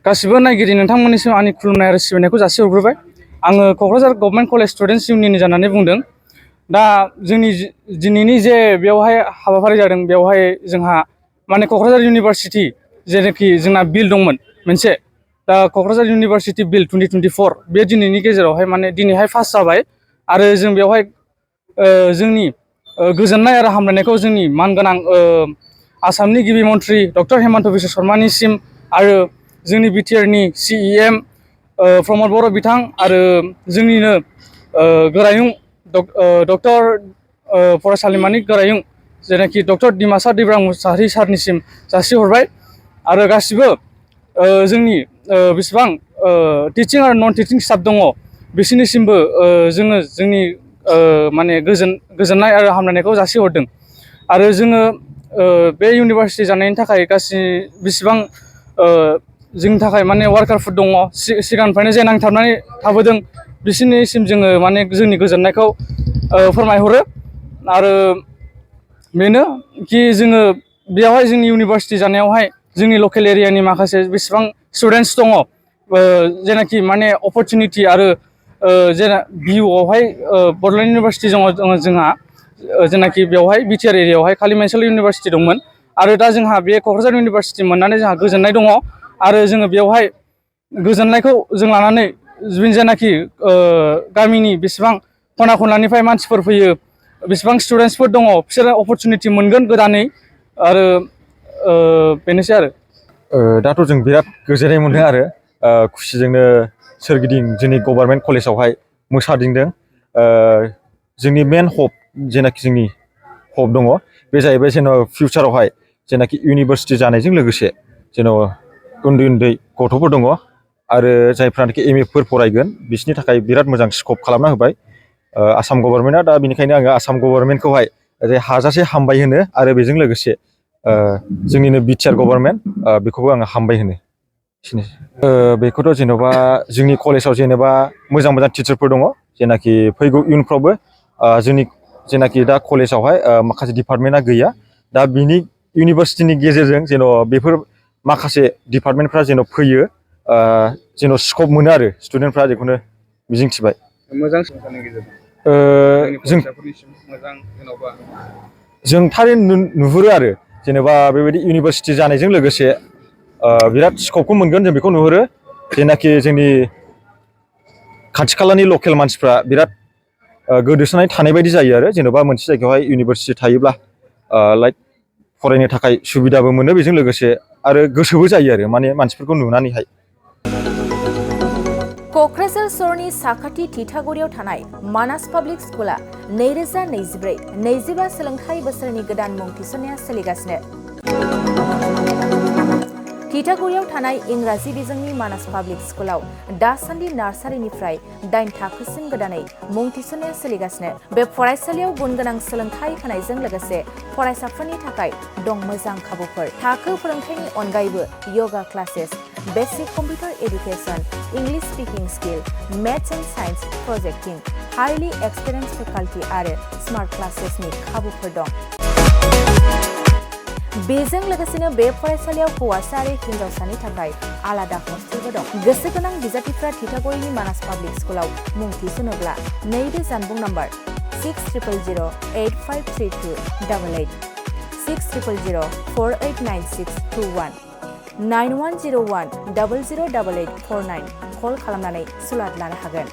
गासिबो नायगिरि नोंथांमोननिसिम आंनि खुलुमनाय आरो सिबिनायखौ जासिहरग्रोबाय। आङो क'क्राझार गभर्नमेन्ट कलेज स्टुडेन्टस इउनियननि जानानै बुंदों। दा जोंनि दिनैनि जे बेवहाय हाबाफारि जादों बेवहाय जोंहा माने क'क्राझार इउनिभारसिटि जेनाखि जोंना बिल दंमोन मोनसे, दा क'क्राझार इउनिभारसिटि बिल 2024 बे दिनैनि गेजेरावहाय माने दिनैहाय पास जाबाय आरो जों बेवहाय जोंनि गोजोननाय आरो हामलायनायखौ जोंनि मानगोनां आसामनि गिबि मन्थ्रि डक्टर हेमन्त बिश्व शर्मानिसिम आरो जोंनि बिटिआरनि CEM प्रमद बर' बिथां आरो जोंनिनो गोरायुं डक्टर फरायसालिमानि गोरायुं जेनाखि डक्टर डिमासा दैब्रां मुसाहारि सारनिसिम जासिहरबाय आरो गासिबो जोंनि बेसेबां टिचिं आरो नन टिचिं स्टाफ दङ बिसोरनिसिमबो जोङो जोंनि माने गोजोननाय आरो हामलायनायखौ जासिहरदों। आरो जोङो बे इउनिभारसिटि जानायनि थाखाय बेसेबां जोंनि थाखाय माने वार्कारफोर दङ सिगांनिफ्रायनो जे नांथाबनानै थाबोदों बिसोरनिसिम जोङो माने जोंनि गोजोननायखौ फोरमायहरो। आरो बेनो कि जोङो बेयावहाय जोंनि इउनिभारसिटि जानायावहाय जोंनि लकेल एरियानि माखासे बेसेबां स्टुडेन्टस दङ जेनाखि माने अपरचुनिटि आरो जेना भिउआवहाय बड'लेण्ड इउनिभारसिटि दङ जोंहा जेनाखि बेवहाय बिटिआर एरियायावहाय खालि मोनसेल' इउनिभारसिटि दंमोन आरो दा जोंहा बे क'क्राझार इउनिभारसिटि मोननानै जोंहा गोजोननाय दङ। आरो जोङो बेवहाय गोजोननायखौ जों लानानै जेनाखि गामिनि बेसेबां खना खनलानिफ्राय मानसिफोर फैयो बेसेबां स्टुडेन्टसफोर दङ बिसोरो अपरचुनिटि मोनगोन गोदानै आरो बेनोसै आरो दाथ' जों बिराद गोजोननाय मोनदों आरो खुसिजोंनो सोरगिदिं जोंनि गभर्नमेन्ट कलेजावहाय मोसादिंदों। जोंनि मेन हप जेनाखि जोंनि हप दङ बे जाहैबाय जेन' फिउचारावहाय जेनाखि इउनिभारसिटि जानायजों लोगोसे जेन' उन्दै उन्दै गथ'फोर दङ आरो जायफ्रानोखि MA फोर फरायगोन बिसोरनि थाखाय बिराद मोजां स्कप खालामना होबाय आसाम गभर्नमेन्टआ। दा बेनिखायनो आङो आसाम गभर्नमेन्टखौहाय हाजासे हामबाय होनो आरो बेजों लोगोसे जोंनिनो बिटिआर गभर्नमेन्ट बेखौबो आङो हामबाय होनो। बेखौथ' जेन'बा जोंनि कलेजाव जेनेबा मोजां मोजां टिचारफोर दङ जेनाखि फैगौ इयुनफ्रावबो जोंनि जेनाखि दा कलेजावहाय माखासे डिपार्टमेन्टआ गैया, दा बिनि इउनिभारसिटिनि गेजेरजों जेन' बेफोर माखासे डिपार्टमेन्टफ्रा जेन' फैयो जेन' स्कप मोनो आरो स्टुडेन्टफ्रा बेखौनो मिजिंथिबाय। जों थारैनो नुहुरो आरो जेनेबा बेबायदि इउनिभारसिटि जानायजों लोगोसे बिराद स्कपखौ मोनगोन जों बेखौ नुहुरो। जेनाखि जोंनि खाथि खालानि लकेल मानसिफ्रा बिराद गोदोसोनाय थानाय बायदि जायो आरो जेन'बा मोनसे जायगायावहाय इउनिभारसिटि थायोब्ला लाइक फरायनो थाखाय सुबिदाबो मोनो बेजों लोगोसे आरो गोसोबो जायो आरो माने मानसिफोरखौ नुनानैहाय। क'क्राझार सहरनि साखाथि थिथागुरियाव थानाय मानास पाब्लिक स्कुला 2024-25 सोलोंथाइ बोसोरनि गोदान मुं थिसननाया सोलिगासिनो। थिथागुरियाव थानाय इंराजि बिजोंनि मानास पाब्लिक स्कुलाव दासान्दि नार्सारिनिफ्राय 8 थाखोसिम गोदानै मुं थिसननाया सोलिगासिनो। बे फरायसालियाव गुन गोनां सोलोंथाइ होनायजों लोगोसे फरायसाफोरनि थाखाय दं मोजां खाबुफोर। थाखो फोरोंथायनि अनगायैबो yoga classes, basic computer education, English speaking skill, maths and science projecting, highly experience faculty आरो स्मार्ट क्लासेसनि खाबुफोर दं। बेजों लोगोसेनो बे फरायसालियाव हौवासा आरो हिन्जावसानि थाखाय आलादा हस्टेलबो दं। गोसो गोनां बिजाथिफ्रा थिथागुरिनि मानास पाब्लिक स्कुलाव मुं थिसनोब्ला नैबे जानबुं नम्बर 6000853288 6000489621 9101008849 कल खालामनानै सुलाद लानो हागोन।